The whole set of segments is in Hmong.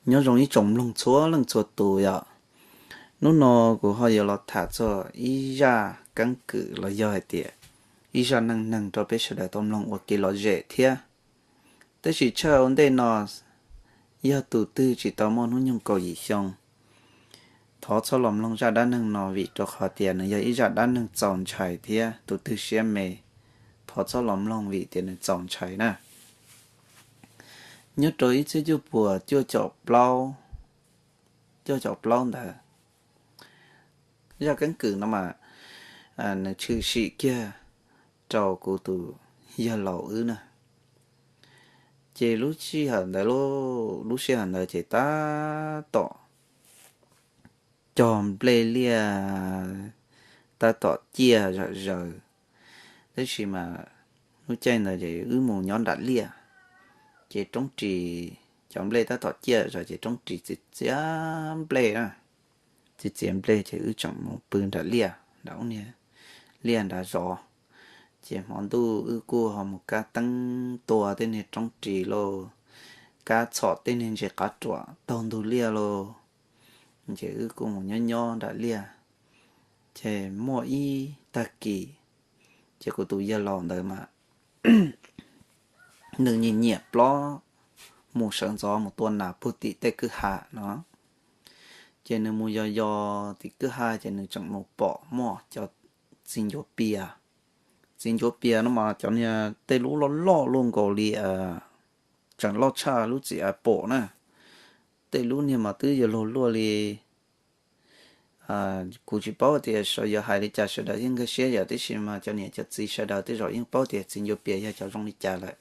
Nyob zoo ib tsoom mloog txhua leej txhua tus yom. Hnub no kuv ho yuav los tham txog ib zaj keeb kwm los yog hais tias ib zaj neej neeg rau peb sawv daws tau mloog ua kev lom zem thiab. Tab sis tshaj ua ntej no, yog tus twg tsis tau muaj hnub nyoog kaum yim xyoo, thov txhob los mloog zaj dab neeg no vim rau qhov tias nws yog ib zaj dab neeg txaus ntshai thiab tus twg siab me, thov txhob los mloog vim tias nws txaus ntshai na. Nyob rau ib txhiab cuaj puas cuaj caum plaub, cuaj caum plaub ntawd, zaj keeb kwm no mas nws tshwm sim kiag rau kuv tus yawg laus wb na. Ces lub sij hawm ntawd, lub sij hawm ntawd ces tab tom cog nplej liaj, tab tom ciaj zom zaws. Tab sis mas lub caij ntawd ces wb mus nyob nram liaj, ces roob ris, cov nplej tab tom ciaj zom zaws ces roob ris txiav txiav nplej na, txiav txiav nplej ces wb tseem mus pw nram liaj, nram ub niag liaj nrad zov. Ces hmo ntuj wb kuj ho mus kab teeb tua tej niag roob ris lauj, kab txhom tej niag ntses qav ruam taug ntug liaj lauj. Ces wb kuj mus nyob nyob nram liaj. Ces muaj ib tag kis, ces kuv tus yawg laus ntawd mas nws nyiam nyiam plob mus sawv ntxov mus tua nas puag tim tej kwj ha no. Ces nws mus yos yos tim kwj ha ces nws tseem mus pom muaj cov txiv ncuav pias. Txiv ncuav pias no mas cov niag tej lub loj loj luaj nkaus li, tseem loj tshaj lub txiv av pom na. Tej lub niag mas twb yuav luag luaj li, kuv tsis paub tias sawv yog hais li cas sawv daws yeej nkag siab yom, tiam sis mas cov niam cov txiv sawv daws tej zaum yeej paub tias txiv ncuav pias yog cov zoo li cas lawm.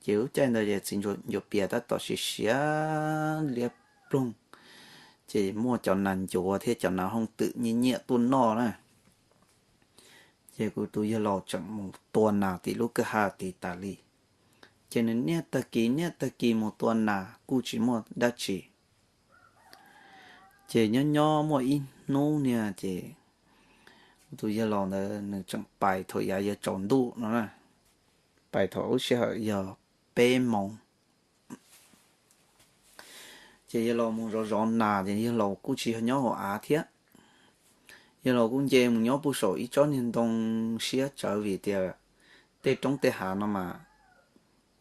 Ces lub caij ntawd ces txiv ncuav pias tab tom siav siav liab ploog, ces muaj cov nas ncuav thiab cov nas hooj twm nyiam nyiam tuaj noj na. Ces kuv tus yawg laus tseem mus tua nas tim lub kwj ha tid tas li. Ces nws niaj tag kis niaj tag kis mus tua nas kuj tsis muaj dab tsi. Ces nyob nyob muaj ib hnub niag ces kuv tus yawg laus ntawd nws tseem pais thaum yav yuav tsaus ntuj no na, pais thaum lub sij hawm yog peb moos. Ces yawg laus mus zov zov nas ces yawg laus kuj tsis nyob hauv av thiab. Yawg laus kuj nce mus nyob puag saum ib tsob niag ntoo siab tsawv vim tias tej roob tej hav no mas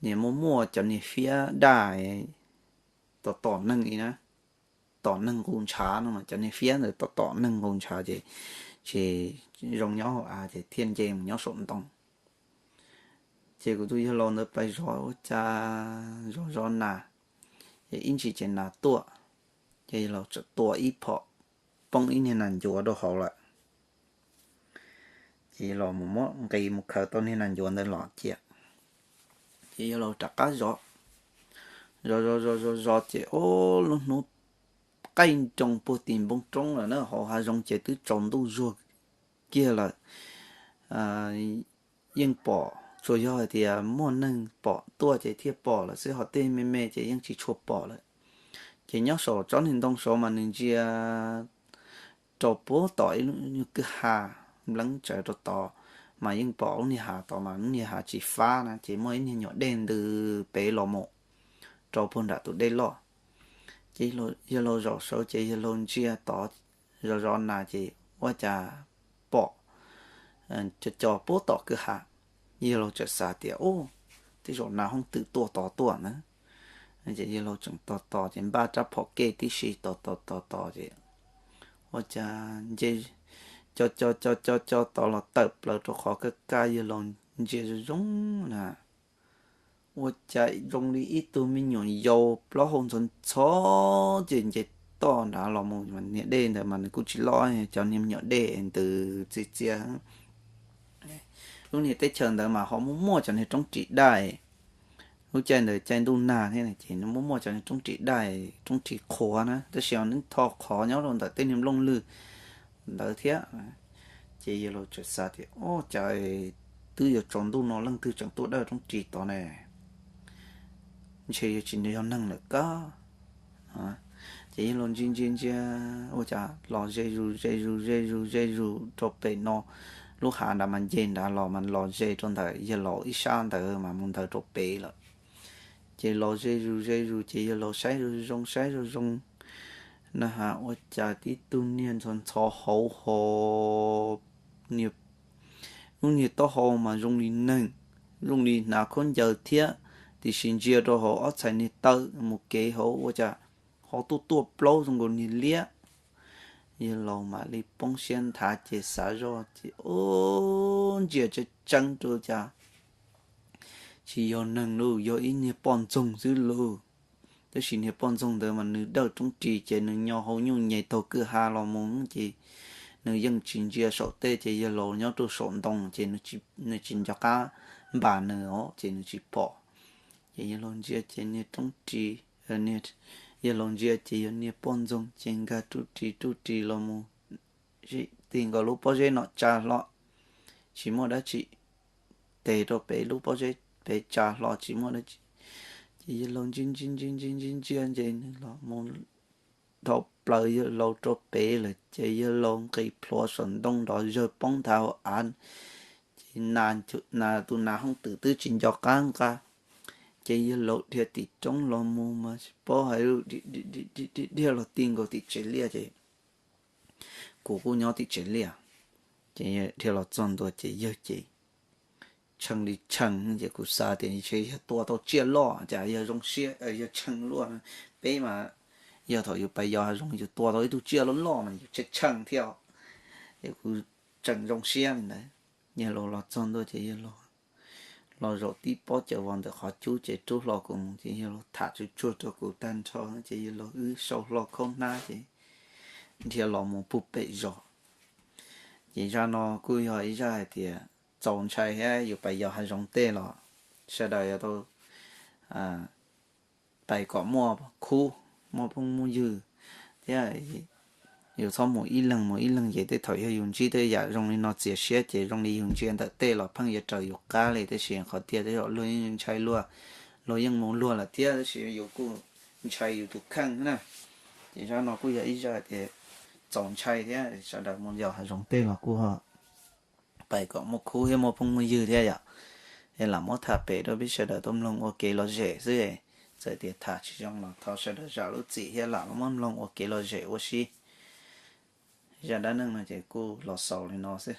nws muaj muaj cov niag fiab daj tom tom neeg li na, tom neeg nqus ntshav no mas cov niag fiab ntawd tom tom neeg nqus ntshav ces tsis zoo nyob hauv av ces thiaj nce mus nyob saum ntoo. Ces kuv tus yawg laus ntawd pais zov ua cas zov zov nas, ces ib ntsis ces nas tuaj, ces yawg laus txawm tua ib phom, poob ib niag nas ncuav rau hauv lawm. Ces yawg laus mus muab nqis mus khaws tau niag nas ncuav ntawd los cia, ces yawg laus rov qab zov, zov zov zov zov zov ces ob lub hnub qaij nroos puag tim npoo roob lawm na, hauv hav zoov ces twb tsaus ntuj zuag kiag lawm. Yeej pom tsuas yog hais tias muaj neeg pom tuaj ces thiaj pom lawm xwb, ho tej me me ces yeej tsis tshua pom lawm. Ces nyob saum tsob niag ntoo saud mas nws ntsia rau puag tom ib lub kwj ha npleeb tsawv rau tod, mas yeej pom lub niag hav tod mas lub niag hav tsis fab na, ces muaj ib niag nyuam dej ntws pem los mus rau puag nram tus dej loj. Ces yawg laus zaum saud ces yawg laus ntsia tod zov zov nas ces ua cas pom co co puag tom kwj ha. Yawg laus txawm xav tias, Ub, tej zaum nas hooj twm tuaj tod tuaj na. Ces yawg laus tseem tos tos ces npaj rab phom kej tib si tos tos tos tos ces ua cas nce co co co co co tod los tawm plaws rau qhov kaj kaj, yawg laus ntsia zoo zoo na, ua cas zoo li ib tug me nyuam yaus plaub hau ntxhov ntxhov ces nce toj nrad los mus. Niag dej ntawd mas nws kuj tsis loj, cov niag me nyuam dej ntws txias txias. Lub niag teb chaws ntawd mas ho muaj muaj cov niag roob ris daj, lub caij ntawd caij ntuj nag thiab ces muaj muaj cov niag roob ris daj, roob ris qhuav na, tab sis nws tho qhov nyob rau ntawm tej niag nplooj lwg ntawd thiab. Ces yawg laus txawm xav tias, Ub, cas twb yuav tsaus ntuj no leej twg tseem tuaj daj roob ris tod ne? Ntshe yuav tsis yog neeg lawm kab. Ces yawg laus ntsia ntsia ntsia, ua cas los ze zus ze zus ze zus ze zus rau pem no, lub hav nrad mas nce nrad los mas los ze rau ntawm yawg laus ib sab ntawd mas mus ntawd rau pem lawm. Ces los ze zus ze zus ces yawg laus saib zoo zoo saib zoo zoo na has ua cas tib tug niag ntxhov ntxhov hauv ho, lub niag taub hau mas zoo li neeg, zoo li hnav khaub ncaws thiab, tiam sis ntsia rau hauv ob txhais niag taw mus kev hauv ua cas ho tuaj tuaj plaub zoo nkaus niag liab. Yawg laus mam li poob siab nthav ces xav zoj ces ub, ntsia tseeb tseeb rau cas tsis yog neeg lauj, yog ib niag poj ntxoog xwb lauj. Tab sis niag poj ntxoog ntawd mas nws dawj roob ris ces nws nyo hau nyuj nyem taug kwj ha los mus ces nws yeej tsis ntsia saum tej ces yawg laus nyob rau saum ntoo ces nws tsis nco qab npam nws os ces nws tsis pom. Ces yawg laus ntsia ces niag roob ris, yawg laus ntsia ces yog niag poj ntxoog ces nkag rub ris rub ris los mus, tig nkaus lub pob zeb no tsa hlo, tsis muaj dab tsi. Tes rau pem lub pob zeb pem tsa hlo tsis muaj dab tsi. Ces yawg laus ntsia ntsia ntsia ntsia ntsia ntsia ces nws los mus dhau plaws yawg laus rau pem lawm ces yawg laus nqis plhuav saum ntoo nrov zawg poob nthav hauv av. Ces nas, tus nas hooj twm twb tsis nco qab nqa. Ces yawg laus dhia tim roob los mus mas tsis paub hais lus, dhia los ti nkaus tim tsev liaj ces kuv kuj nyob tim tsev liaj. Ces dhia los txog ntua ces yawg ces tshee li tshee ces kuv xav tias ntshe yawg tua tau tsiaj loj cas yawg zoo siab yawg tshee luaj. Peb mas yog thaum yus pais yos hav zoov yus tua tau ib tug tsiaj loj loj mas yus tshee tshee thiab. Ces kuv tseem zoo siab li ntawd. Yawg laus los txog ntua ces yawg laus los zaum tib pob caws vos ntawm qhov cub ces rub hlo kuv mus ces yawg laus tham tsuag tsuag rau kuv tag nrho ces yawg laus wb sau hlo khaub hnab ces dhia los mus puag pem zos. Ces zaj no kuj yog ib zaj hais tias txaus ntshai thiab, yus pais yos hav zoov tej los sawv daws yuav tau pais kom muaj khub, muaj phooj muaj ywg thiab. Yus txhob mus ib leeg mus ib leeg ces tej thaum yog yus ntsib tej yam zoo li no txias siab ces zoo li yus ntsia ntawm tej los pheej yuav raws yus qab li. Tab sis qhov tiag tej zaum luag yeej ntshai luag, luag yeej mus luag lawm thiab, tab sis yus kuj ntshai yus tus kheej na. Ces zaj no kuj yog ib zaj tias txaus ntshai thiab, sawv daws mus yos hav zoov tej los kuj pais kom muaj khub thiab muaj phooj muaj ywg thiab yom. Es lam muab tham pem rau peb sawv daws tau mloog ua kev lom zem xwb. Txawm tias tham tsis zoo los thov sawv daws zam lub txim thiab lam muab mloog ua kev lom zem ua si. Zaj dab neeg no ces kuj los xaus li no xwb.